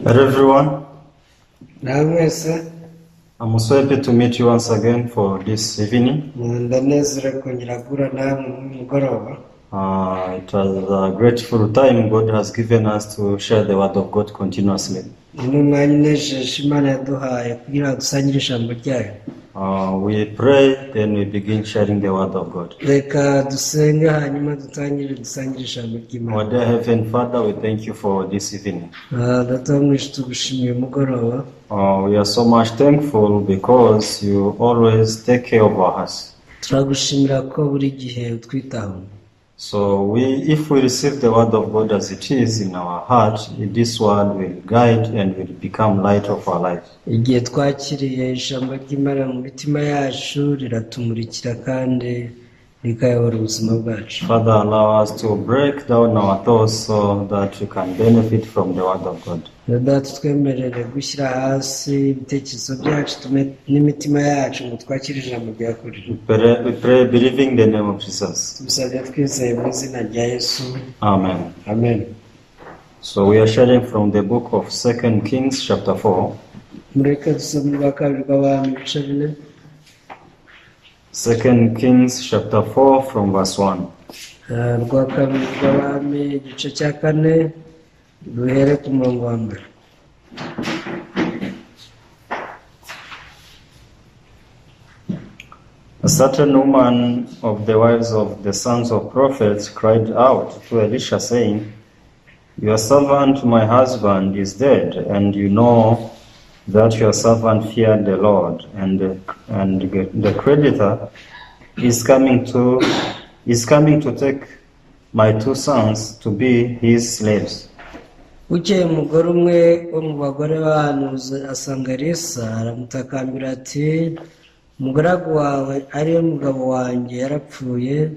Hello everyone. Namwese. I'm so happy to meet you once again for this evening. Ndanezerewe kongera guhura namwe muri mugoroba. It was a grateful time God has given us to share the word of God continuously. Ni umwanya unejeje Imana yaduhaye kugira ngo dusangire ijambo ryayo. We pray, then we begin sharing the word of God. Reka dusenge hanyuma dutangire dusangire ijambo ry'Imana. Our dear Heavenly Father, we thank you for this evening. Data wo mu ijuru tugushimiye umugoroba. We are so much thankful because you always take care of us. Turagushimira ko buri gihe utwitaho. So if we receive the word of God as it is in our heart, this word will guide and will become light of our life. Igihe twakiriye ijambo ry'Imana mu mitima yacu riratumurikira kandi rikayobora ubuzima bwacu. Father, allow us to break down our thoughts so that we can benefit from the word of God. Data, twemerere gushyira hasi ibitekerezo byacu n'imitima yacu ngo twakire ijambo rya kuri. We pray believing the name of Jesus. Tubisabye twizeye mu izina rya Yesu. Amen. Amen. So we are sharing from the book of 2 Kings chapter 4. Mureke dusome urwa kabiri rw'Abami ibice bine. 2 Kings chapter 4 from verse 1. Urwa kabiri rw'Abami igice cya kane duhere ku murongo wa mbere. A certain woman of the wives of the sons of prophets cried out to Elisha, saying, Your servant, my husband, is dead, and you know that your servant feared the Lord, and the creditor is coming to take my two sons to be his slaves. Bukeye umugore umwe wo mu bagore b'abahanuzi asanga Elisa aramutakambira ati, umugaragu wawe ariwe mugabo wanjye yarapfuye,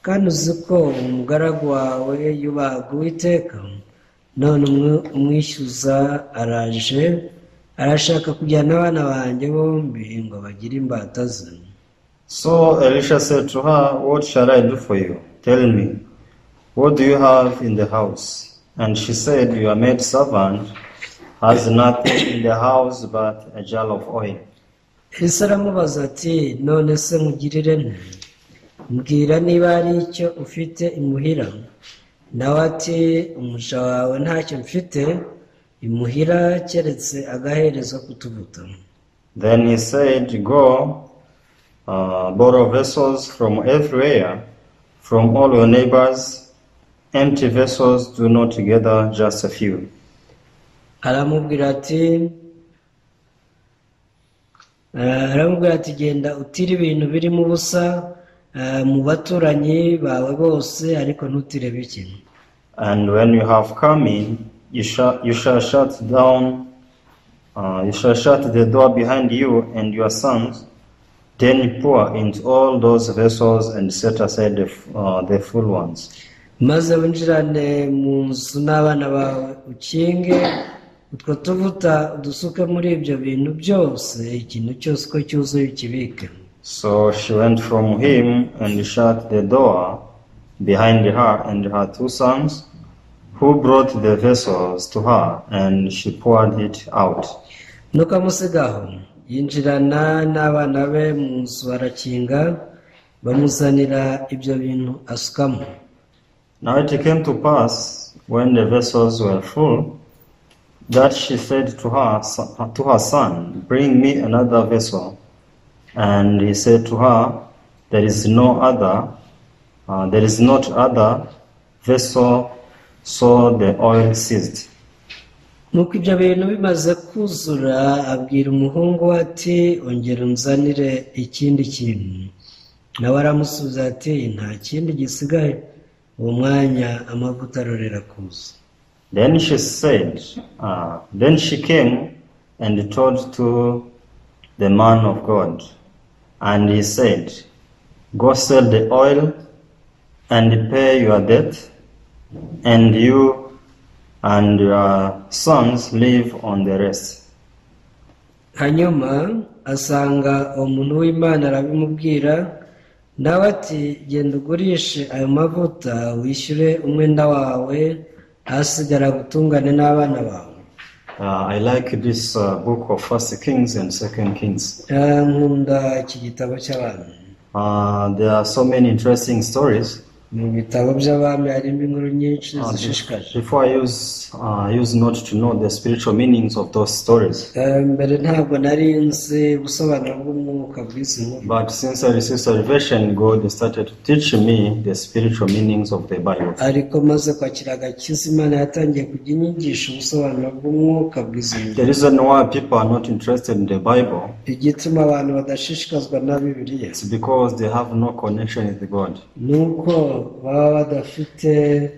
kandi uzi ko umugaragu wawe yubahaga Uwiteka, none umwishyuza araje arashaka kujyana abana banjye bombi ngo bagire imbata ze. So Elisha said to her, What shall I do for you? Tell me, what do you have in the house? And she said, Your maid servant has nothing in the house but a jar of oil. Elisa aramubaza ati, none se nkugirire nte? Mbwira niba hari icyo ufite imuhira. Nawe ati, umuja wawe ntacyo mfite imuhira keretse agaherezo k'utubuto. Then he said, Go, borrow vessels from everywhere, from all your neighbors. Empty vessels, do not gather just a few. Aramubwira ati genda utire ibintu birimo ubusa mu baturanyi bawe bose, ariko ntutire bike. And when you have come in, you shall shut the door behind you and your sons. Then pour into all those vessels and set aside the full ones. Maze winjirane mu nzu n'abana bawe ukinge utwo tuvuta udusuke muri ibyo bintu byose, ikintu cyose uko cyuzuye ukibike. So she went from him and shut the door behind her and her two sons, who brought the vessels to her, and she poured it out. Nuko amusigaho yinjirana n'abana be mu nzu arakinga, bamuzanira ibyo bintu asukamo. Now it came to pass, when the vessels were full, that she said to her son, Bring me another vessel. And he said to her, There is not other vessel. So the oil ceased. Nuko ibyo bintu bimaze kuzura, abwira umuhungu we ati, ongera unzanire ikindi kintu. Nawe aramusubiza ati, nta kindi gisigaye. Uwo mwanya amavuta arorera kuza. Then she said, then she came and told to the man of God, and he said, Go sell the oil and pay your debt, and you and your sons live on the rest. Hanyuma asanga umuntu w'Imana arabimubwira, nawe ati, genda ugurishe ayo mavuta wishyure umwenda wawe, hasigara gutungane n'abana bawe. I like this book of First Kings and Second Kings. Nkunda iki gitabo cy'abami. There are so many interesting stories. Mu bitabo by'abami harimo inkuru nyinshi zishishikaje. Before I used not to know the spiritual meanings of those stories. Mbere ntabwo nari nzi ubusobanuro bw'umwuka bw'izi nkuru. But since I received salvation, God started to teach me the spiritual meanings of the Bible. Ariko maze kwakira agakiza, Imana yatangiye kujya inyigisha ubusobanuro bw'umwuka bw'izi nkuru. The reason why people are not interested in the Bible, Igituma abantu badashishikazwa na Bibiliya, it's because they have no connection with God. Ni uko baba badafite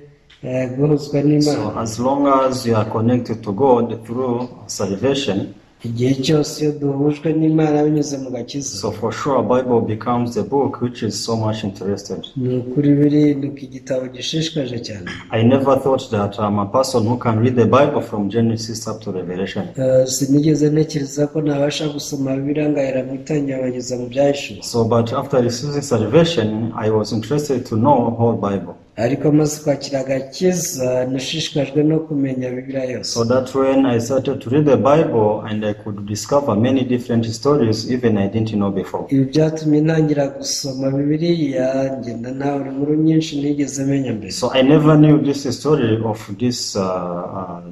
guhuzwa n'Imana. So as long as you are connected to God through salvation, Igihe cyose iyo duhujwe n'Imana binyuze mu gakiza, so for sure Bible becomes a book which is so much interested. Ni ukuri birinduka igitabo gishishikaje cyane. I never thought that I'm a person who can read the Bible from Genesis up to Revelation. Sinigeze ntekereza ko nabasha gusoma Bibiliya ngahera mu itangira nkageza mu Byahishuwe. So, but after receiving salvation, I was interested to know whole Bible. Ariko maze kwakira agakiza, nashishikajwe no kumenya Bibiliya yose. So that when I started to read the Bible and I could discover many different stories even I didn't know before. Ibi byatumye ntangira gusoma Bibiliya, ngenda ntahura inkuru nyinshi ntigeze menya mbere. So I never knew this story of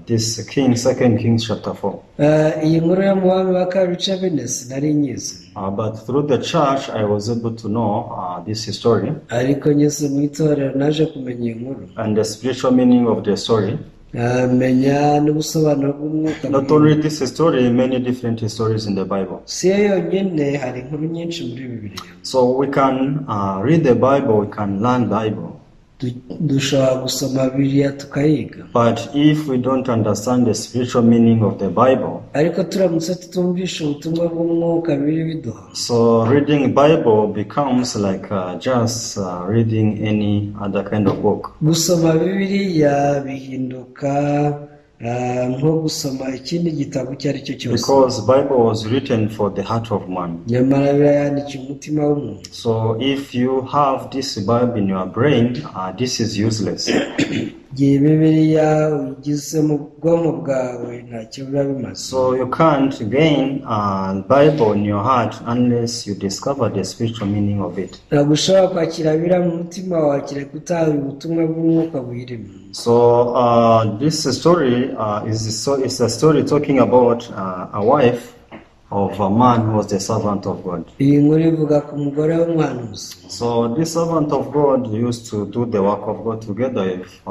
this king, Second Kings chapter 4. Iyi nkuru yo mu Bami wa Kabiri ibice 4 sinari nyizi. But through the church, I was able to know this story Ariko ngeze mu itorero naje kumenya iyi nkuru, and the spiritual meaning of the story. Menya n'ubusobanuro bw'umwuka. Not only this story, many different stories in the Bible. Si yo yonyine, hari inkuru nyinshi muri Bibiliya. So we can read the Bible, we can learn Bible. Dushobora gusoma Bibiliya tukayiga. But if we don't understand the spiritual meaning of the Bible, Ariko turamutse tutumvisha ubutumwa bw'umwuka biri biduha, so reading Bible becomes like just reading any other kind of book. Gusoma Bibiliya bihinduka nko gusoma ikindi gitabo icyo ari cyo cyose. Because Bible was written for the heart of man. Nyamara Bibiliya yandikiwe umutima w'umuntu. So if you have this Bible in your brain, this is useless. Igihe Bibiliya uyigize mu bwonko bwawe, ntacyo biba bimaze. So you can't gain Bible in your heart unless you discover the spiritual meaning of it. Ntabwo ushobora kwakira Bibiliya mu mutima wawe kereka utahawe ubutumwa bw'umwuka buyirimo. So this story is a story talking about a wife of a man who was the servant of God. Iyi nkuru ivuga ku mugore w'umuhanuzi. So this servant of God used to do the work of God together with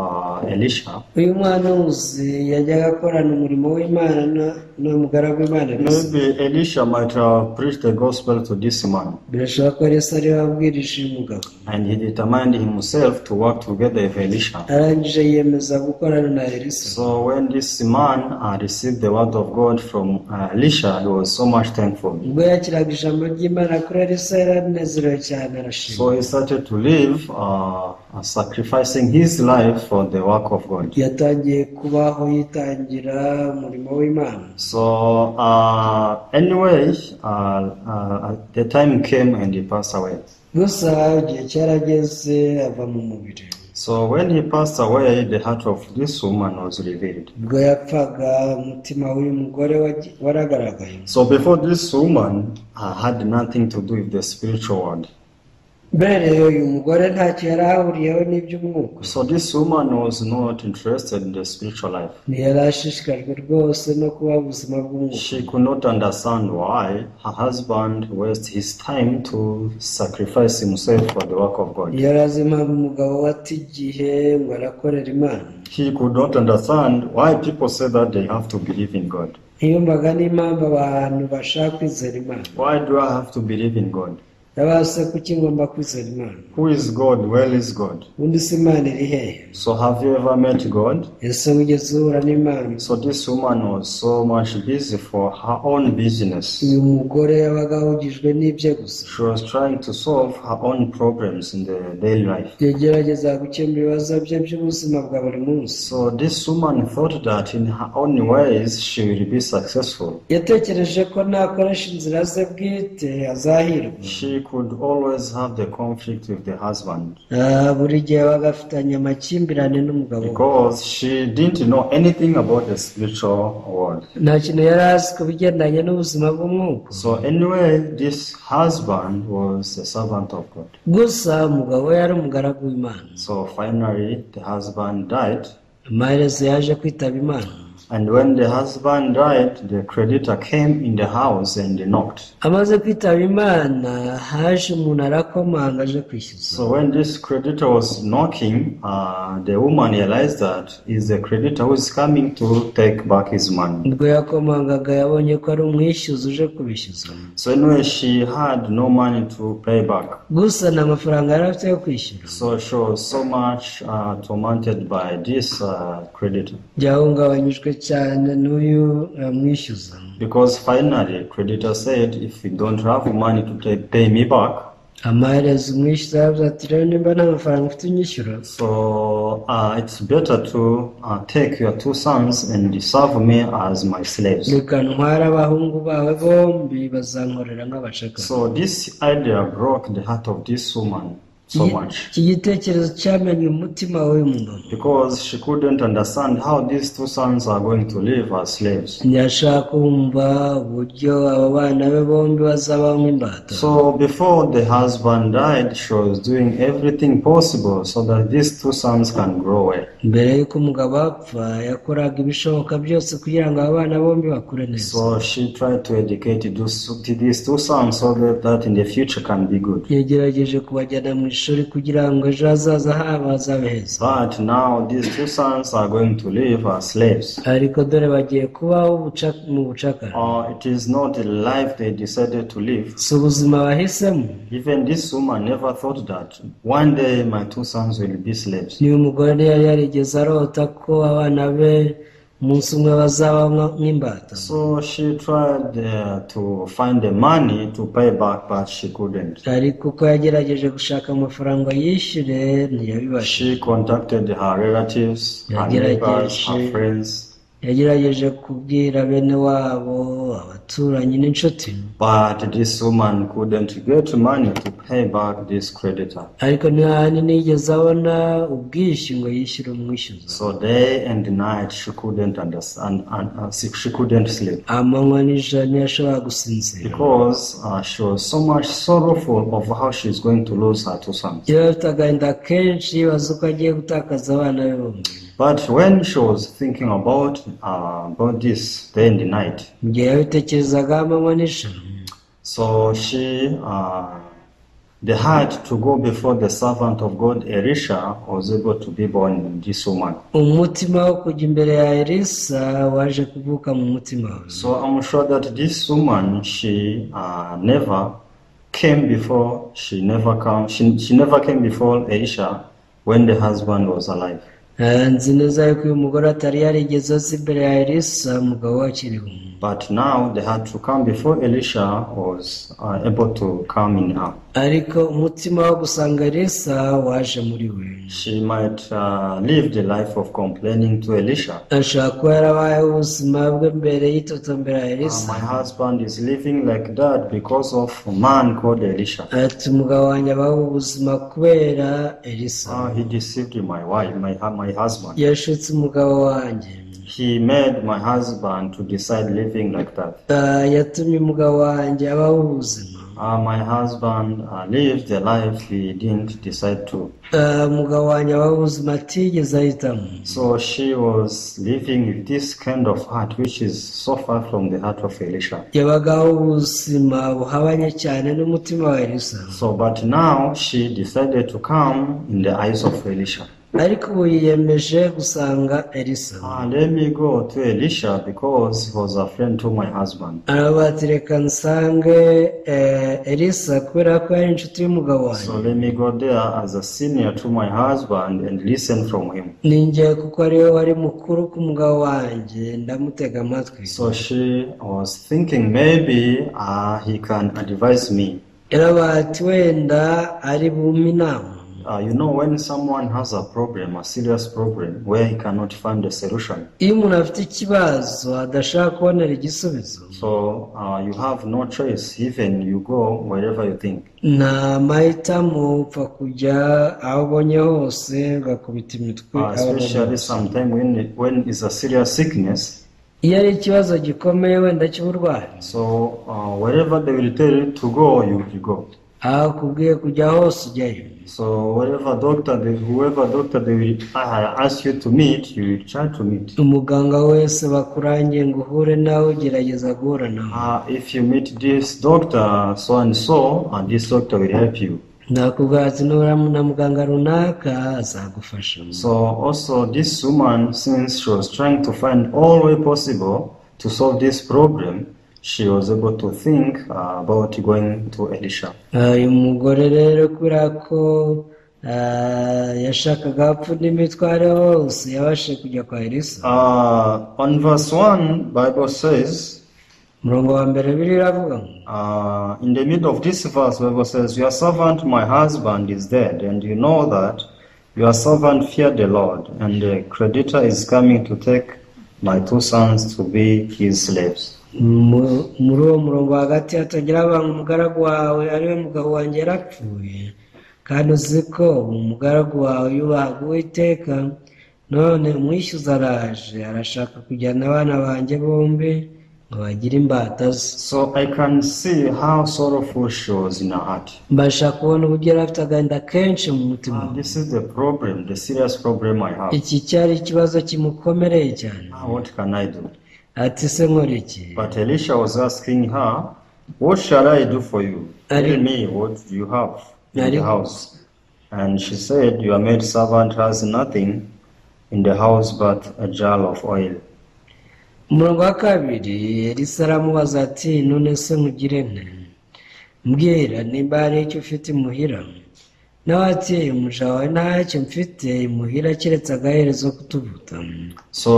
Elisha. Uyu muhanuzi yajyaga akorana umurimo w'Imana n'umugaragu w'Imana Elisa. Maybe Elisha might have preached the gospel to this man, Birashoboka ko Elisa ariwe wabwirije uyu mugabo. And he determined himself to work together with Elisha. Arangije yiyemeza gukorana na Elisa. So when this man received the word of God from Elisha, he was so much thankful. Ubwo yakiraga ijambo ry'Imana kuri Elisa, yaranezerewe cyane, arashima. So he started to live, sacrificing his life for the work of God. Yatangiye kubaho yitangira umurimo w'Imana. So anyway, the time came and he passed away. Gusa igihe cyarageze ava mu mubiri. So when he passed away, the heart of this woman was revealed. Ubwo yapfaga, umutima w'uyu mugore waragaragaye. So before, this woman had nothing to do with the spiritual world. Mbere uyu mugore ntacyo yari ahuriyeho n'iby'umwuka. So this woman was not interested in the spiritual life. Ntiyari ashishikajwe rwose no kuba ubuzima bw'umwuka. She could not understand why her husband wasted his time to sacrifice himself for the work of God. Yari azi impamvu umugabo we ata igihe ngo arakorera Imana. He could not understand why people say that they have to believe in God. Ntiyumvaga n'impamvu abantu bashaka kwizera Imana. Why do I have to believe in God? Yabase kuki ngomba kwizera Imana? Who is God? Where is God? Ubundi se Imana iri hehe? So have you ever met God? Ese wigeze uhura n'Imana? So this woman was so much busy for her own business. Uyu mugore yabaga ahugijwe n'ibye gusa. She was trying to solve her own problems in the daily life. Yagerageza gukemura ibibazo bye by'ubuzima bwa buri munsi. So this woman thought that in her own ways she will be successful. Yatekereje ko nakoresha inzira ze bwite azahirwa. She could always have the conflict with the husband. Buri gihe bagafitanye amakimbirane n'umugabo we. Because she didn't know anything about the spiritual world. Nta kintu yari azi ku bigendanye n'ubuzima bw'umwuka. So anyway, this husband was a servant of God. Gusa umugabo we yari umugaragu w'Imana. So finally, the husband died. Amaherezo yaje kwitaba Imana. And when the husband died, the creditor came in the house and knocked. Amaze kwitaba Imana haje umuntu arakomanga aje kwishyuza. So when this creditor was knocking, the woman realized that is the creditor who is coming to take back his money. Ubwo yakomangaga yabonye ko ari umwishyuza uje kubishyuza. So anyway, she had no money to pay back. Gusa nta mafaranga yari afite yo kwishyura. So she was so much tormented by this creditor. Byahungabanyijwe cyane n'uyu mwishyuza. Because finally, creditor said, if you don't have money to pay me back, Amaherezo umwishyuza yaravuze ati rero nimba nta mafaranga ufite unyishyura, so it's better to take your two sons and serve me as my slaves. Reka ntware abahungu bawe bombi bazankorera nk'abacakara. So this idea broke the heart of this woman so much. Iki gitekerezo cyamenye umutima w'uyu mumama. Because she couldn't understand how these two sons are going to live as slaves. Ntiyashaka kumva uburyo aba bana be bombi bazabaho nk'imbata. So before the husband died, she was doing everything possible so that these two sons can grow well. Mbere y'uko umugabo apfa, yakoraga ibishoboka byose kugira ngo aba bana bombi bakure neza. So she tried to educate these two sons so that in the future can be good. Yagerageje kubajyana mu ishuri kugira ngo ejo hazaza habo hazabe heza. But now these two sons are going to live as slaves. Ariko dore bagiye kubaho mu bucakara. It is not the life they decided to live. Si ubuzima bahisemo. Even this woman never thought that one day my two sons will be slaves. Niba umugore yari yarigeze arota ko abana be umunsi umwe bazaba nk'imbata. So she tried to find the money to pay back, but she couldn't. Ariko uko yagerageje gushaka amafaranga yishyure ntiyabibashije. She contacted her relatives, her neighbors, her friends. Yagerageje kubwira bene wabo, abaturanyi n'inshuti. But this woman couldn't get money to pay back this creditor. Ariko ntiyigeze abona ubwishyu ngo yishyure umwishyuza. So day and night she couldn't understand, and she couldn't sleep. Amanywa n'ijoro ntiyashoboraga gusinzira. Because she was so much sorrowful of how she is going to lose her two sons. Yari afite agahinda kenshi yibaza uko agiye gutakaza abana be bombi. But when she was thinking about this day and night, so she, the heart to go before the servant of God Elisha was able to be born in this woman. So I'm sure that this woman, she never came before, she never came before Elisha when the husband was alive. Nzi neza yuko uyu mugore atari yarigeze aza imbere ya Elisa umugabo we akiriho. But now they had to come before Elisha was able to come in her. Ariko umutima wo gusanga Elisa waje muri we. She might live the life of complaining to Elisha. Ashobora kuba yarabayeho ubuzima bwe mbere yitotombera Elisa. My husband is living like that because of a man called Elisha. Ati umugabo wanjye abaho ubuzima kubera Elisa. He deceived my wife, my husband. Yashutse umugabo wanjye. He made my husband to decide living like that. Yatumye umugabo wanjye abaho ubuzima. My husband lived the life he didn't decide to. Umugabo wanjye abaho ubuzima atigeze ahitamo. So she was living with this kind of heart, which is so far from the heart of Elisha. Yabagaho ubuzima buhabanye cyane n'umutima wa Elisa. So, but now she decided to come in the eyes of Elisha. Ariko ubu yiyemeje gusanga Elisa. Let me go to Elisha because he was a friend to my husband. Aravuga ati reka nsange Elisa kubera ko yari inshuti y'umugabo wanjye. So let me go there as a senior to my husband and listen from him. Ninjye kuko ariwe wari mukuru ku mugabo wanjye ndamutega amatwi. So she was thinking maybe he can advise me. Yaravuga ati wenda ari bumpe inama. You know, when someone has a problem, a serious problem, where he cannot find a solution, Iyo umuntu afite ikibazo adashaka kubonera igisubizo, so you have no choice, even you go wherever you think. Nta mahitamo, upfa kujya aho ubonye hose ugakubita imitwe aho ubonye Especially hose. Sometimes when it's a serious sickness. Iyo ari ikibazo gikomeye wenda cy'uburwayi, So wherever they will tell you to go, you will go. Aho akubwiye kujya hose ujyayo. So whoever doctor they will ask you to meet, you will try to meet. Umuganga wese bakurangiye ngo uhure nawe ugerageza guhura nawe. If you meet this doctor, so and so, and this doctor will help you. Nakubwira ati nuhura na muganga runaka azagufasha. So also this woman, since she was trying to find all way possible to solve this problem, she was able to think about going to Elisha. Uyu mugore rero kubera ko yashakaga gupfunda imitwaro hose yabashije kujya kwa Elisa. On verse 1, Bible says, Umurongo wa mbere Bibiliya iravuga ngo, in the middle of this verse, Bible says, "Your servant, my husband, is dead, and you know that your servant feared the Lord, and the creditor is coming to take my two sons to be his slaves." Muri uwo murongo hagati hatagira abantu umugaragu wawe ariwe mugabo wanjye yarapfuye kandi uzi ko umugaragu wawe yubahaga Uwiteka, none umwishyuza araje arashaka kujyana abana banjye bombi ngo bagire imbata ze. So I can see how sorrowful she was in her heart. Mbasha kubona uburyo yari afite agahinda kenshi mu mutima. This is the problem, the serious problem I have. Iki cyari ikibazo kimukomereye cyane. What can I do? Ati se nkora iki? But Elisha was asking her, "What shall I do for you? Tell me, what do you have in the house?" And she said, "Your maid servant has nothing in the house but a jar of oil." Umurongo wa kabiri Elisa aramubaza ati none se nkugire nte? Mbwira nimba hari icyo ufite imuhira. Nawe ati umuja wawe ntacyo mfite imuhira keretse agaherezo k'utuvuta. So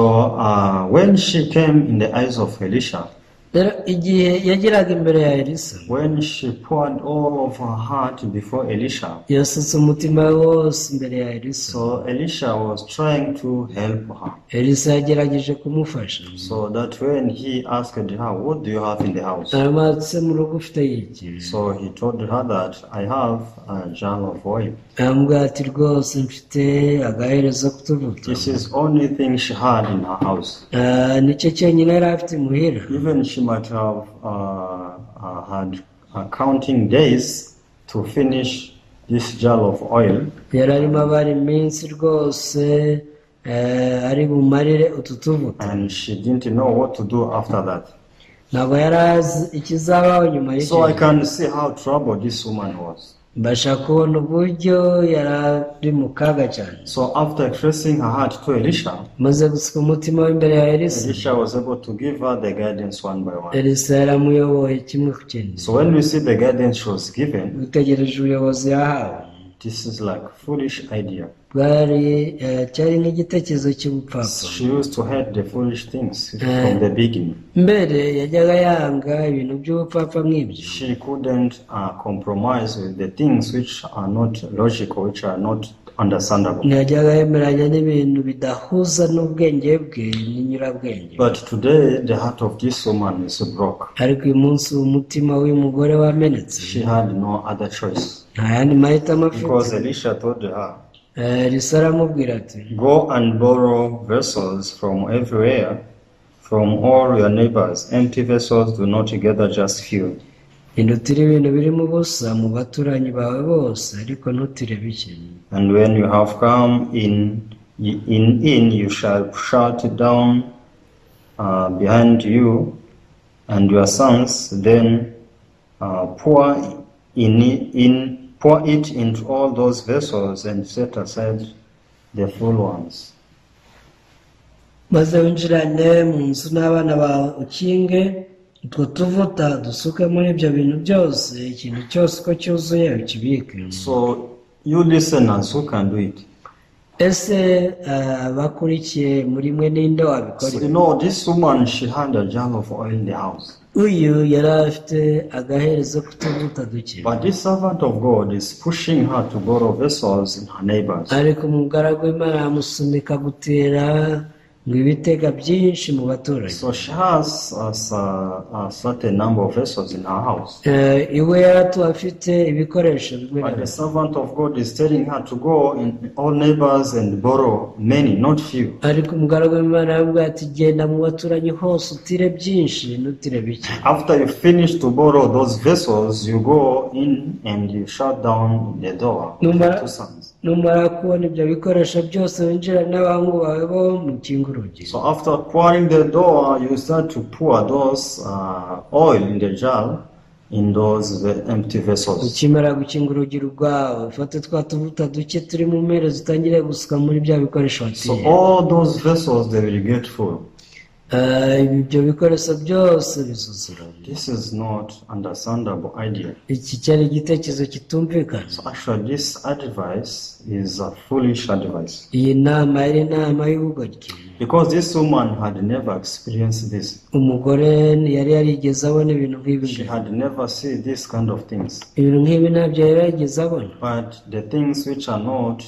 when she came in the eyes of Elisha, Rero igihe yageraga imbere ya Elisa, when she poured all of her heart before Elisha, yasutse umutima we wose imbere ya Elisa. so Elisha was trying to help her. Elisa yagerageje kumufasha. So that when he asked her, "What do you have in the house?" Aramubaza se mu rugo ufite iki? So he told her that I have a jar of oil. Aramubwira ati rwose mfite agaherezo k'utuvuta. This is only thing she had in her house. Nicyo cyonyine yari afite imuhira. Even she might have had counting days to finish this jar of oil. Yari arimo abara iminsi rwose ari bumarire utu tuvuta. And she didn't know what to do after that. Ntabwo yari azi ikizabaho nyuma y'icyo So I gihe. can see how troubled this woman was. Mbasha kubona uburyo yari ari mu kaga cyane. So after expressing her heart to Elisha, Maze gusuka umutima we imbere ya Elisa, Elisha was able to give her the guidance one by one. Elisa yaramuyoboye kimwe ku kindi. So when we see the guidance she was given, Witegereje ubuyobozi yahawe, this is like foolish idea. Bwari cyari nk'igitekerezo cy'ubupfapfa. She used to hate the foolish things from the beginning. Mbere yajyaga yanga ibintu by'ubupfapfa nk'ibyo. She couldn't compromise with the things which are not logical, which are not understandable. Ntiyajyaga yemeranya n'ibintu bidahuza n'ubwenge bwe n'inyurabwenge. But today, the heart of this woman is broke. Ariko uyu munsi umutima w'uyu mugore wamenetse. She had no other choice. Nta yandi mahitamo afite. Because Elisha told her, Elisa aramubwira ati, "Go and borrow vessels from everywhere, from all your neighbors. Empty vessels, do not gather just few." Genda utire ibintu birimo ubusa mu baturanyi bawe bose ariko ntutire bike. "And when you have come in, you shall shut down behind you and your sons. Then pour it into all those vessels and set aside the full ones." Maze winjirane mu nzu n'abana bawe ukinge utwo tuvuta dusuke muri ibyo bintu byose ikintu cyose uko cyuzuye ukibike. So you listeners who can do it. Ese abakurikiye muri mwe ninde wabikora? So, you know, this woman, she had a jar of oil in the house. Uyu yari afite agaherezo k'utuvuta duke. But this servant of God is pushing her to borrow vessels in her neighbors. Ariko umugaragu w'Imana amusunika gutira ngo ibitega byinshi mu baturanyi. So she has a certain number of vessels in her house. Iwe yaratuwe afite ibikoresho bimwe. But the servant of God is telling her to go in all neighbors and borrow many, not few. Ariko umugaragu w'Imana aramubwira ati genda mu baturanyi hose utire byinshi ntutire bike. After you finish to borrow those vessels, you go in and you shut down the door with your two sons. Numara kubona ibyo bikoresho byose winjira n'abahungu bawe bo mukinga urugi. So after pouring the door, you start to pour those oil in the jar in those empty vessels. Ukimara gukinga urugi rwawe, ufate twa tuvuta duke turi mu mpera zitangire gusuka muri bya bikoresho watiye. So all those vessels, they will get full. Ibyo bikoresho byose bizuzura. This is not understandable idea. Iki cyari igitekerezo kitumvikana. So actually this advice is a foolish advice. Iyi nama yari inama y'ubugoryi. Because this woman had never experienced this. Umugore yari yarigeze abona ibintu nk'ibi. She had never seen this kind of things. Ibintu nk'ibi ntabyo yari yarigeze abona. But the things which are not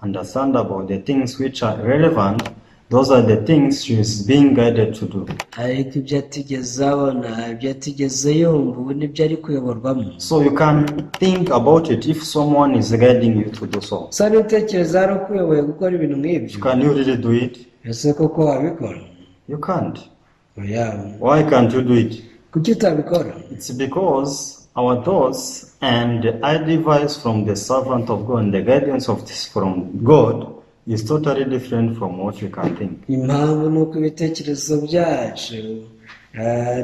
understandable, the things which are irrelevant, those are the things she is being guided to do. Ariko ibyo atigeze abona, ibyo atigeze yumva, ubu nibyo ari kuyoborwamo. So you can think about it if someone is guiding you to do so. Sa nutekereza hari ukuyoboye gukora ibintu nk'ibyo. Can you really do it? Ese koko wabikora? You can't. Oya. Why can't you do it? Kuki utabikora? It's because our thoughts and the advice from the servant of God and the guidance of this from God is totally different from what we can think. Impamvu ni uko ibitekerezo byacu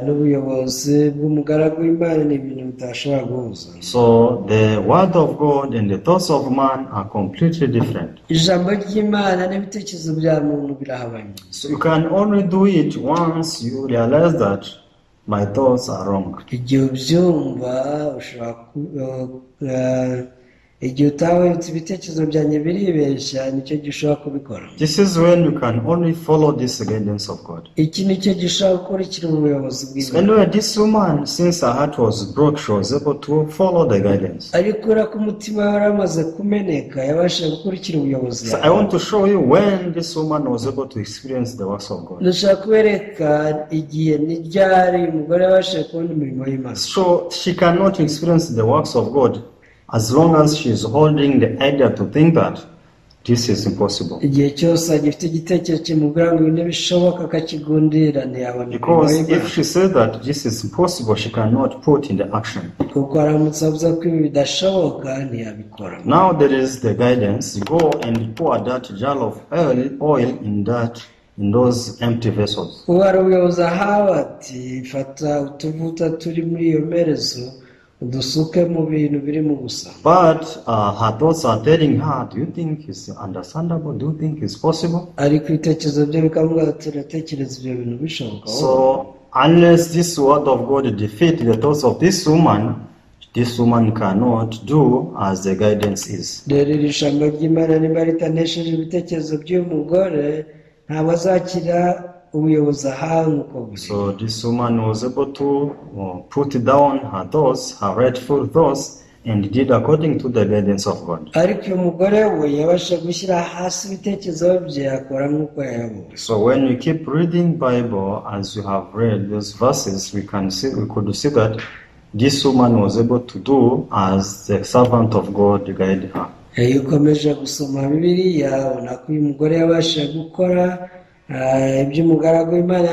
n'ubuyobozi bw'umugaragu w'Imana ni ibintu bitashobora guhuza. So the word of God and the thoughts of man are completely different. Ijambo ry'Imana n'ibitekerezo bya muntu birahabanye. So you can only do it once you realize that my thoughts are wrong. Igihe ubyumva ushobora igihe utawe ibitekerezo byanjye biribeshya nicyo gishobora kubikora. This is when you can only follow this guidance of God. Iki nicyo gishobora gukurikira ubuyobozi bw'Imana. Anyway, this woman, since her heart was broke, she was able to follow the guidance. Ariko kubera ko umutima we wari wamaze kumeneka yabashije gukurikira ubuyobozi. So I want to show you when this woman was able to experience the works of God. Ndashaka kubereka igihe ni ryari umugore yabashije kubona imirimo y'Imana. So she cannot experience the works of God as long as she is holding the idea to think that this is impossible. Igihe cyose agifite igitekerezo kimubwira ngo ibintu bishoboka akakigundira ntiyabona. Because if she says that this is impossible, she cannot put in the action. Kuko aramutse avuze ko ibi bidashoboka ntiyabikora. Now there is the guidance. Go and pour that jar of oil in those empty vessels. Ubu hari ubuyobozi ahawe ati fata utuvuta turi muri iyo mperezo udusuke mu bintu biri mu busa. But her thoughts are telling her, do you think it's understandable? Do you think it's possible? Ariko ibitekerezo bye bikamubwira ati uratekereza ibyo bintu bishoboka? So unless this word of God defeat the thoughts of this woman cannot do as the guidance is. Rero iri jambo ry'Imana niba ritanesheje ibitekerezo by'uyu mugore ntabwo azakira ubuyobozi ahawe nk'uko buri. So this woman was able to put down her thoughts, her rightful thoughts, and did according to the guidance of God. Ariko uyu mugore we yabasha gushyira hasi ibitekerezo bye akora nk'uko yayobowe. So when we keep reading Bible as you have read those verses, we could see that this woman was able to do as the servant of God guided her. Iyo ukomeje gusoma Bibiliya ubona ko uyu mugore yabashije gukora ibyo umugaragu w'Imana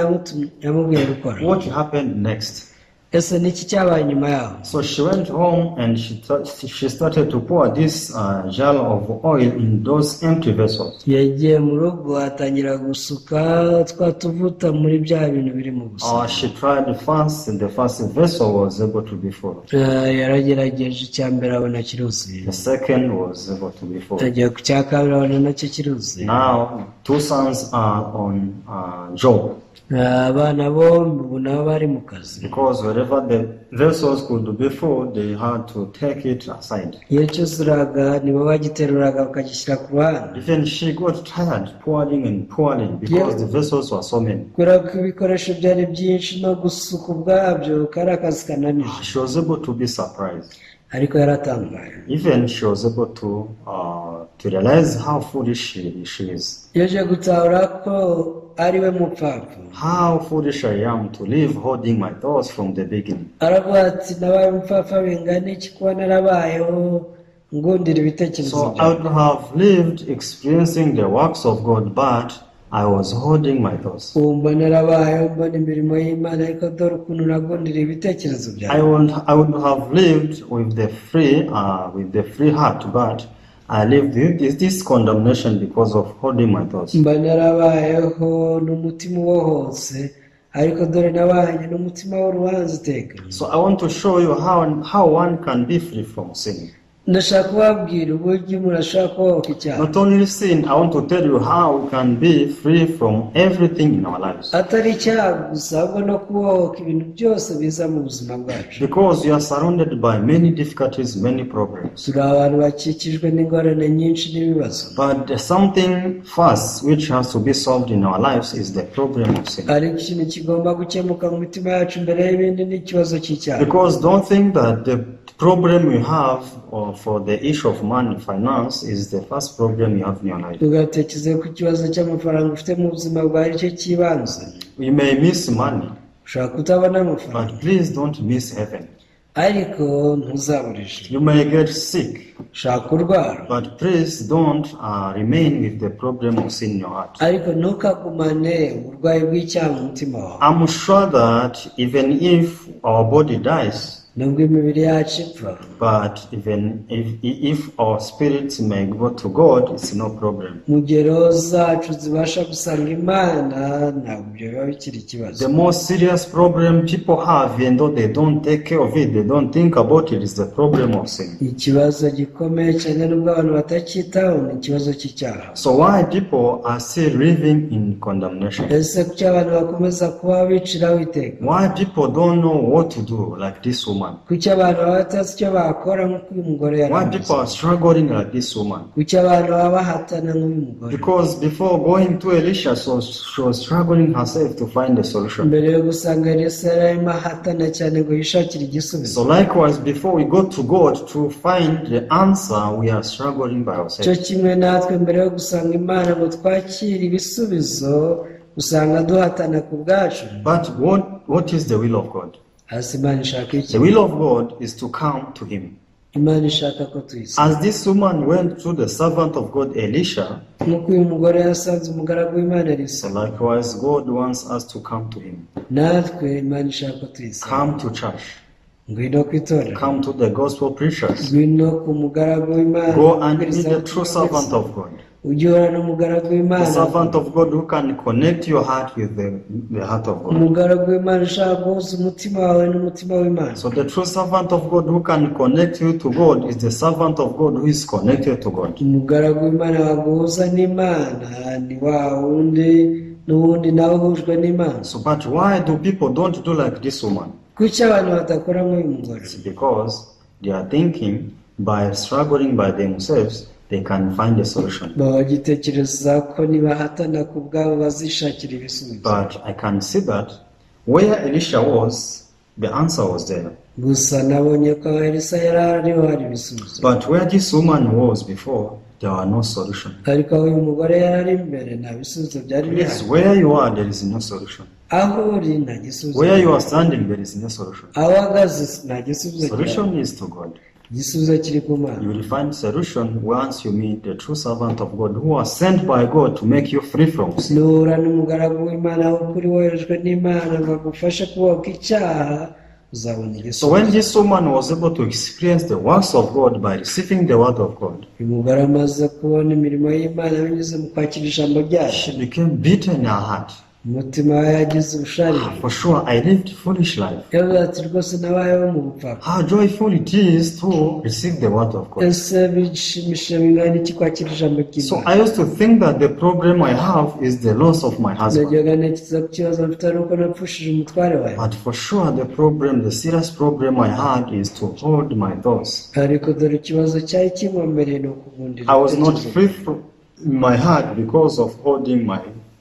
yamubwiye gukora. What happened next? Ese niki cyabaye nyuma yaho? So she went home and she started to pour this jar of oil in those empty vessels. Yagiye mu rugo atangira gusuka twa tuvuta muri bya bintu biri mu busa. She tried first, and the first vessel was able to be full. Yaragerageje icya mbere abona kiruzuye. The second was able to be full. Agiye ku cya kabiri abona nacyo kiruzuye. Now two sons are on job. Abana bombi ubu nabo bari mu kazi. Because wherever the vessels could be full, they had to take it aside. Iyo cyuzuraga nibo bagiteruraga bakagishyira ku ruhande. Even she got tired pouring and pouring because the vessels were so many. Kubera ko ibikoresho byari byinshi no gusuka ubwabyo kari akazi kananije. She was able to be surprised. Ariko yaratangaye. Even she was able to realize how foolish she is. Yaje gutahura ko ari we mupfapfa. How foolish I am to live holding my thoughts from the beginning. Aravuga ati nabaye umupfapfa bingana iki kuba narabayeho ngundira ibitekerezo. So I would have lived experiencing the works of God, but I was holding my thoughts. Wumva narabayeho mbona imirimo y'Imana ariko dore ukuntu nagundira ibitekerezo byanjye. I would have lived with the free heart, but I lived with this condemnation because of holding my thoughts. Mba narabayeho n'umutima ubohotse ariko dore nabanye n'umutima w'urubanza iteka. So I want to show you how one can be free from sin. Ndashaka kubabwira uburyo umuntu ashobora kubohoka icyaha. Not only sin, I want to tell you how we can be free from everything in our lives. Atari icyaha gusa ahubwo no kubohoka ibintu byose biza mu buzima bwacu. Because you are surrounded by many difficulties, many problems. Turi abantu bakikijwe n'ingorane nyinshi n'ibibazo. But something first which has to be solved in our lives is the problem of sin. Ariko ikintu kigomba gukemuka mu mitima yacu mbere y'ibindi ni ikibazo cy'icyaha. Because don't think that the problem you have for the issue of money, finance, is the first problem you have in your life. Ugatekereza ku kibazo cy'amafaranga ufite mu buzima bwawe aricyo cy'ibanze. You may miss money, ushobora kutabona amafaranga, but please don't miss heaven. Ariko ntuzabure ijuru. You may get sick, ushobora kurwara, but please don't remain with the problem of sin in your heart. Ariko ntukagumane uburwayi bw'icyaha mu mutima wawe. I'm sure that even if our body dies, nubwo imibiri yacu ipfa, but even if our spirits may go to God, it's no problem. Mu gihe roho zacu zibasha gusanga Imana, ntabwo ibyo biba bikiri ikibazo. The most serious problem people have, even though they don't take care of it, they don't think about it, is the problem of sin. Ikibazo gikomeye cyane nubwo abantu batacyitaho ni ikibazo cy'icyaha. So why people are still living in condemnation? Ese kuki abantu bakomeza kuba biciraho iteka? Why people don't know what to do like this woman? Kuki abantu baba batazi icyo bakora nk'uko uyu mugore Why yarabivuze? people are struggling like this woman? Kuki abantu baba bahatana nk'uyu mugore? Because before going to Elisha, so she was struggling herself to find a solution. Mbere yo gusanga Elisa yari arimo ahatana cyane ngo yishakire igisubizo. So likewise, before we go to God to find the answer, we are struggling by ourselves. Cyo kimwe natwe mbere yo gusanga Imana ngo twakire ibisubizo, usanga duhatana ku bwacu. But what is the will of God? Hasi Imana ishaka iki? The will of God is to come to him. Imana ishaka ko tuyisanga. As this woman went to the servant of God Elisha, nk'uko uyu mugore yasanze umugaragu w'Imana Elisa, so likewise God wants us to come to him. Natwe Imana ishaka ko tuyisanga. Come to church. Ngwino ku itorero. Come to the gospel preachers. Ngwino ku mugaragu w'Imana. Go and be the true servant of God. Ujye uhura n'umugaragu w'Imana. The servant of God who can connect your heart with the heart of God. Umugaragu w'Imana ushaka guhuza umutima wawe n'umutima w'Imana. So the true servant of God who can connect you to God is the servant of God who is connected to God. Umugaragu w'Imana waguhuza n'Imana ni wa wundi n'uwundi nawe uhujwe n'Imana. So but why do people don't do like this woman? Kuki abantu badakora nk'uyu mugore? It's because they are thinking by struggling by themselves they can find a solution. Bagitekereza ko nibahatana ku bwabo bazishakira ibisubizo. But I can see that where Elisha was, the answer was there. Gusa nabonye ko Elisa yari ariho hari ibisubizo. But where this woman was before, there were no solution. Ariko aho uyu mugore yari ari imbere nta bisubizo byari bihari. Where you are, there is no solution. Aho uri nta gisubizo. Where you are standing, there is no solution. Aho uhagaze nta gisubizo. Solution is to God. Igisubizo kiri ku Mana. You will find solution once you meet the true servant of God who was sent by God to make you free from sin. Nuhura n'umugaragu w'Imana w'ukuri woherejwe n'Imana ngo agufashe kubohoka icyaha, uzabona igisubizo. So when this woman was able to experience the works of God by receiving the word of God, uyu mugore amaze kubona imirimo y'Imana binyuze mu kwakira ijambo ryayo, she became bitter in her heart. Umutima we yagize ubusharire. For sure, I lived foolish life. Yavuze ati rwose nabayeho mu bupfapfa. How joyful it is to receive the word of God. Ese bishimishije bingana iki kwakira ijambo So ry'Imana? I used to think that the problem I have is the loss of my husband. Najyaga ntekereza ko ikibazo mfite ari uko napfushije umutware wawe. But for sure, the serious problem I had is to hold my thoughts. Ariko dore ikibazo cyari kinkomereye ni ukugundira I was not ibitekerezo. free from my heart because of holding my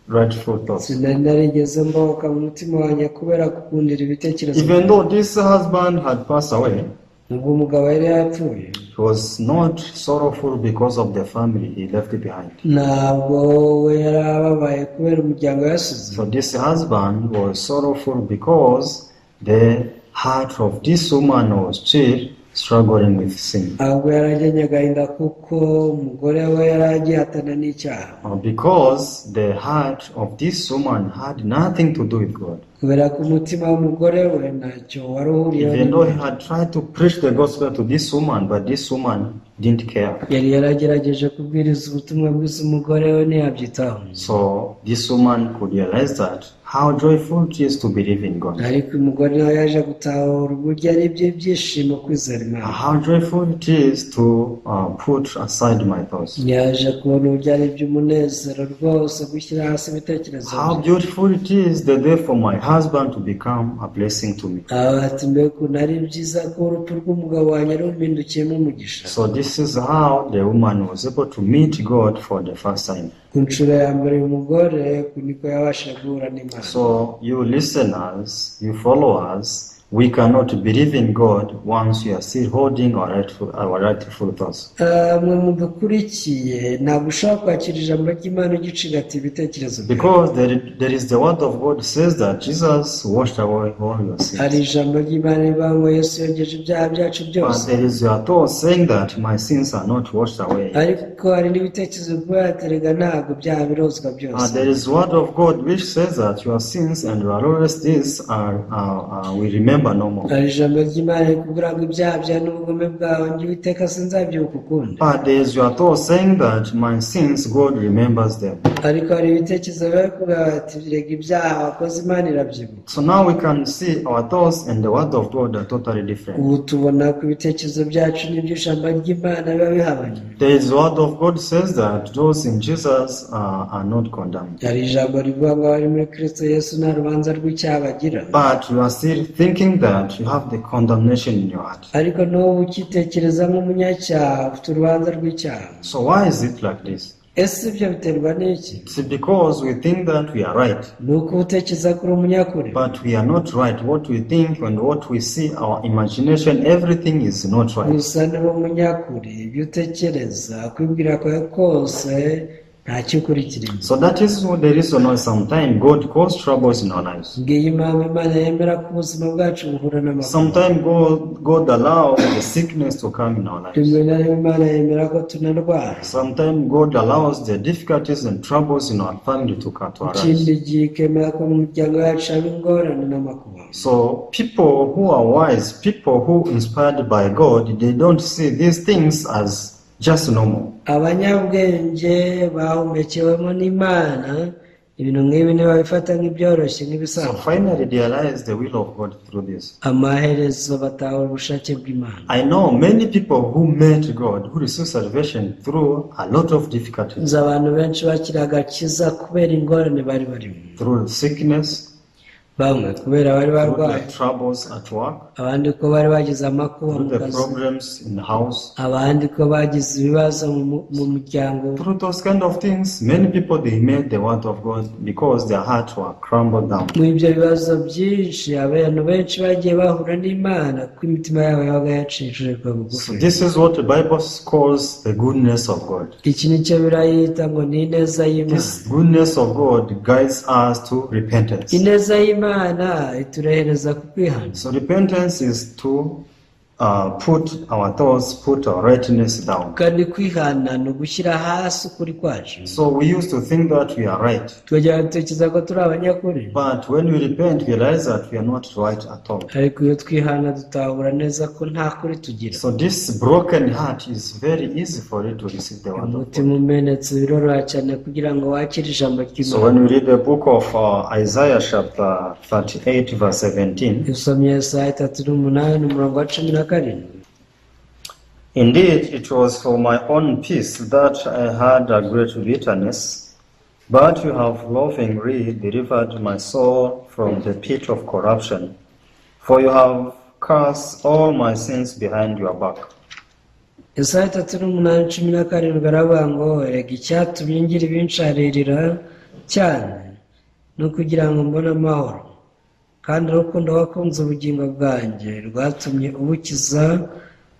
rightful thoughts. Sinari narigeze mbohoka mu mutima wanjye kubera kugundira ibitekerezo. Even though this husband had passed away, Nubwo umugabo yari yapfuye, he was not sorrowful because of the family he left behind. Ntabwo we yari ababaye kubera umuryango yasize. So this husband was sorrowful because the heart of this woman was still struggling with sin. Ahubwo yarajyanye agahinda kuko umugore we yari agihatana n'icyaha. Because the heart of this woman had nothing to do with God. Kubera ko umutima w'umugore we ntacyo wari uhuriyeho Even though he n'Imana. had tried to preach the gospel to this woman, but this woman didn't care. Yari yaragerageje kubwiriza ubutumwa bwiza umugore we ntiyabyitaho. So this woman could realize that how joyful it is to believe in God. Ariko umugore nawe yaje gutahura uburyo ari iby'ibyishimo kwizera Imana. How joyful it is to put aside my thoughts. Yaje kubona uburyo ari iby'umunezero rwose gushyira hasi ibitekerezo How bye. beautiful it is the day for my husband to become a blessing to me. Ati mbega ukuntu ari byiza ko urupfu rw'umugabo wanjye rumpindukiyemo umugisha. So this is how the woman was able to meet God for the first time. Ku nshuro ya mbere uyu mugore niko yabashije guhura n'Imana. So you listeners, you followers, we cannot believe in God once we are still holding our rightful thoughts. Mwe mudukurikiye ntabwo ushobora kwakira ijambo ry'Imana ugicigatiye ibitekerezo byawe. Because there is the word of God says that Jesus washed away all your Hari sins. ijambo ry'Imana rivuga ngo Yesu yogeje ibyaha byacu But byose. there is your thought saying that my sins are not washed away. Ariko hari n'ibitekerezo bivuga ati erega ntabwo ibyaha birozwa byose. There is word of God which says that your sins and your lawless deeds are we remember no more. Hari ijambo ry'Imana rikubwira ngo ibyaha byawe n'ubugome bwawe njye Uwiteka sinzabyibuka ukundi. But there is your thought saying that my sins, God remembers them. Ariko hari ibitekerezo biba bikubwira bati rega ibyaha wakoze Imana irabyibuka. So now we can see our thoughts and the word of God are totally different. Ubu tubona ko ibitekerezo byacu n'iby'ijambo ry'Imana biba bihabanye. There is word of God says that those in Jesus are not condemned. Hari ijambo rivuga ngo abari muri Kristo Yesu nta rubanza rw'icyaha bagira. But you are still thinking that you have the condemnation in your heart. Ariko n'ubu ukitekereza nk'umunyacyaha ufite urubanza rw'icyaha. So why is it like this? Ese ibyo biterwa n'iki? It's because we think that we are right. Ni uko utekereza ko uri umunyakuri. But we are not right. What we think and what we see, our imagination, everything is not right. Gusa niba umunyakuri ibyo utekereza kwibwira kwawe kose ntacyo ukurikira. So that is the reason why sometimes God causes troubles in our lives. Ngiyi impamvu Imana yemera ko ubuzima bwacu buhura n'amakuba. Sometimes God allows the sickness to come in our lives. Rimwe na rimwe Imana yemera ko tunarwara. Sometimes God allows the difficulties and troubles in our family to come to arise. Ikindi gihe ikemera ko mu miryango yacu haba ingorane n'amakuba. So people who are wise, people who inspired by God, they don't see these things as just normal. Abanyabwenge bahumekewemo n'Imana ibintu nk'ibi ntibabifata nk'ibyoroshye nk'ibisanzwe. So finally realize the will of God through this. Amaherezo batahura ubushake bw'Imana. I know many people who met God, who received salvation through a lot of difficulties. Nzi abantu benshi bakira agakiza kubera ingorane bari barimo. Through sickness, Bamwe kubera bari barwaye, through the troubles at work, abandi ko bari bagize amakuba through mu the kazi, problems in the house, abandi ko bagize ibibazo mu muryango. Through those kind of things, many people they met the word of God because their hearts were crumbled down. Mu ibyo bibazo byinshi abantu benshi bagiye bahura n'Imana kuko imitima yabo yabaga yacishijwe bugufi. So this is what the Bible calls the goodness of God. Iki nicyo birayita ngo ni ineza y'Imana. This goodness of God guides us to repentance. Ineza y'Imana iturehereza ku kwihana. So repentance is to put our thoughts, put our rightness down. Kandi kwihana ni ugushyira hasi ukuri kwacu. So we used to think that we are right. Tukajya dutekereza ko turi abanyakuri. But when we repent, we realize that we are not right at all. Ariko iyo twihana dutahura neza ko nta kuri tugira. So this broken heart is very easy for you to receive the word of God. Umutima umenetse biroroha cyane kugira ngo wakire ijambo So ry'Imana. when we read the book of Isaiah chapter 38 verse 17, Usomye Yesaya 38 umurongo wa 17. Indeed, it was for my own peace that I had a great bitterness, but you have lovingly delivered my soul from the pit of corruption, for you have cast all my sins behind your back. Yesaya 38:17 aravuga ngo erega icyatumye ngira ibinsharirira cyane ni ukugira ngo mbone amahoro, kandi urukundo wakunze ubugingo bwanjye rwatumye ubukiza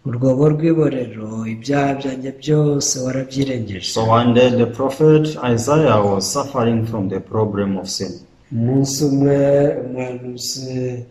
urwobo rw'iborero, ibyaha byanjye byose warabyirengeje. So one day the prophet Isaiah was suffering from the problem of sin. Umunsi umwe umuhanuzi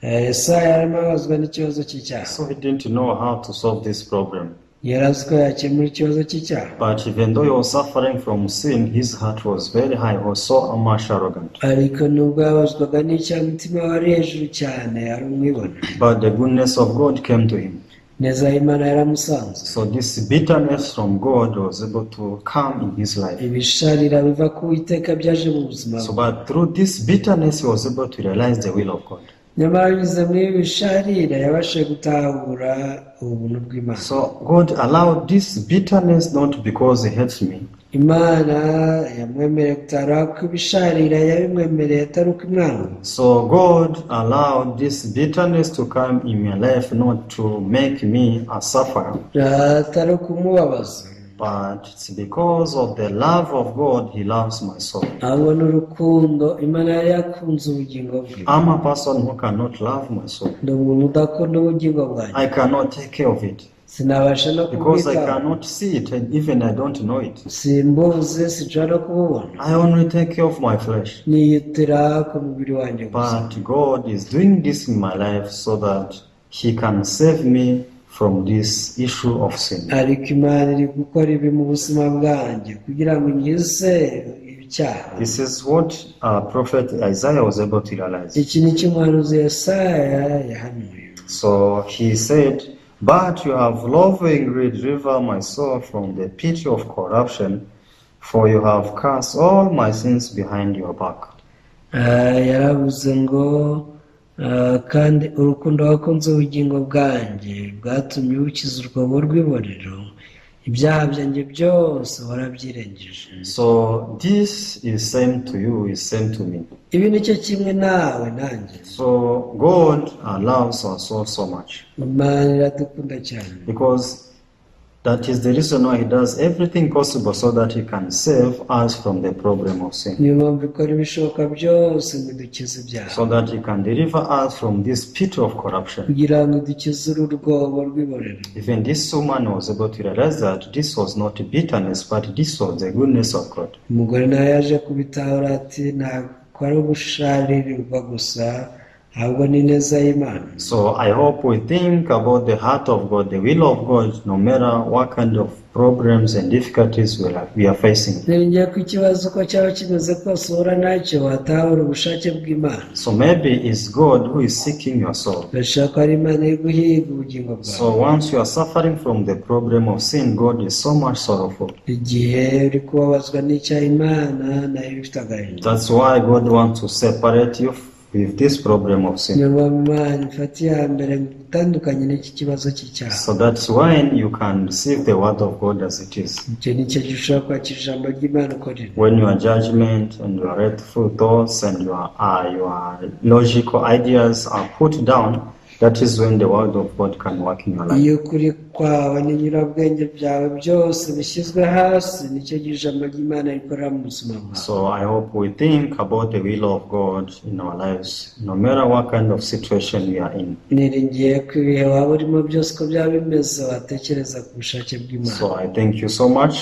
Yesaya yarimo ababazwa n'ikibazo cy'icyaha. So he didn't know how to solve this problem. Yari azi ko yakemura ikibazo cy'icyaha. But even though he was suffering from sin, his heart was very high, he was so much arrogant. Ariko nubwo yababazwaga n'icyaha, umutima we wari hejuru cyane, ari umwibone. But the goodness of God came to him. Neza y'Imana yaramusanze. So this bitterness from God was able to come in his life. Ibisharira biva ku Uwiteka byaje mu buzima So bwe. but through this bitterness he was able to realize the will of God. Nyamara binyuze muri ibi bisharira yabashije gutahura ubuntu bw'Imana. So God allowed this bitterness not because he hates me. Imana yamwemereye gutahura ko ibisharira yabimwemereye atari uko imwanga. So God allowed this bitterness to come in my life not to make me a sufferer, Atari ukumubabaza. but it's because of the love of God he loves my soul. Ahubwo n'urukundo Imana yari yakunze ubugingo bwe. I'm a person who cannot love my soul. Ndi umuntu udakunda ubugingo bwanjye. I cannot take care of it. Sinabasha no Because I kubwitaho. cannot see it and even I don't know it. Simbuzi, sinshobora no kububona. I only take care of my flesh. Niyitira ku mubiri wanjye gusa. But God is doing this in my life so that he can save me from this issue of sin. Ariko Imana iri gukora ibi mu buzima bwanjye kugira ngo nkize ibyaha. This is what Prophet Isaiah was able to realize. Iki ni cyo umuhanuzi Yesaya yahanuye. So he said, But you have lovingly delivered my soul from the pit of corruption, for you have cast all my sins behind your back. Yaravuze ngo kandi urukundo wakunze ubugingo bwanjye bwatumye ubukiza urwobo rw'iborero, ibyaha byanjye byose warabyirengeje. So this is same to you, is same to me. Ibi nicyo kimwe nawe nanjye. So God loves our soul so much. Imana iradukunda cyane. Because that is the reason why he does everything possible so that he can save us from the problem of sin. Niyo mpamvu ikora ibishoboka byose ngo idukize ibyaha. So that he can deliver us from this pit of corruption. Kugira ngo idukize uru rwobo rw'iborero. Even this woman was able to realize that this was not bitterness, but this was the goodness of God. Umugore nawe yaje kubitahura ati ntabwo ari ugusharirirwa gusa, ahubwo ni ineza y'Imana. So I hope we think about the heart of God, the will of God, no matter what kind of problems and difficulties we are facing. Niringiye ko ikibazo uko cyaba kimeze kose uhura nacyo watahura ubushake bw'Imana. So maybe it's God who is seeking your soul. Birashoboka ko ari Imana iri guhiga ubugingo bwawe. So once you are suffering from the problem of sin, God is so much sorrowful. Igihe uri kubabazwa n'icyaha Imana nayo ifite agahinda. That's why God wants to separate you with this problem of sin. Niyo mpamvu Imana ifata iya mbere ngo igutandukanye n'iki kibazo cy'icyaha. So that's when you can receive the word of God as it is. Icyo ni cyo gihe ushobora kwakira ijambo ry'Imana uko riri. When your judgment and your rightful thoughts and your logical ideas are put down, that is when the word of God can work in your life. Iyo ukuri kwawe n'inyurabwenge byawe byose bishyizwe hasi, nicyo gihe ijambo ry'Imana rikorera mu buzima bwawe. So I hope we think about the will of God in our lives, no matter what kind of situation we are in. Niringiye ko ibihe waba urimo byose uko byaba bimeze watekereza ku bushake bw'Imana. So I thank you so much.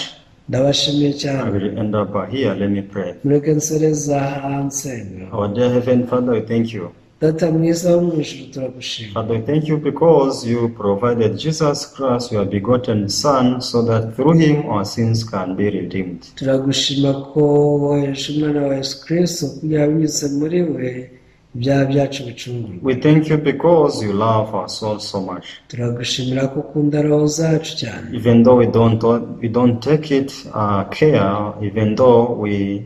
Ndabashimiye cyane. I will end up here. Let me pray. Mureke nsoreza aha nsenga. Our dear Heavenly Father, we thank you. Data mwiza wo mu ijuru, turagushima. Father, we thank you because you provided Jesus Christ, your begotten Son, so that through him our sins can be redeemed. Turagushima ko wohereje umwana wa Yesu Kirisito kugira ngo binyuze muri we ibyaha byacu bicungurwe. We thank you because you love our souls so much. Turagushimira ko ukunda roho zacu cyane. Even though we don't take it care, even though we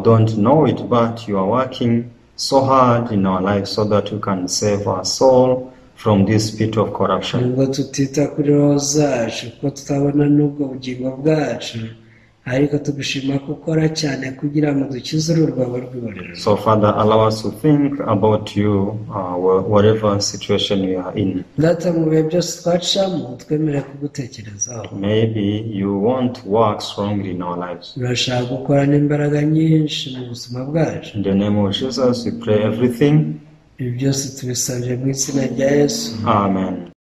don't know it, but you are working so hard in our life so that you can save our soul from this pit of corruption. Nubwo tutita kuri roho zacu kuko tutabona n'ubwo bugingo bwacu, ariko tugushima ko ukora cyane kugira ngo dukize uru rwobo rw'iborero. So, Father, allow us to think about you whatever situation we are in. Data, mu bihe byose twacamo twemere kugutekerezaho. Maybe you want to work strongly in our lives. Urashaka gukora n'imbaraga nyinshi mu buzima bwacu. In the name of Jesus, we pray everything. Ibi byose tubisabye mu izina rya Yesu. Amen.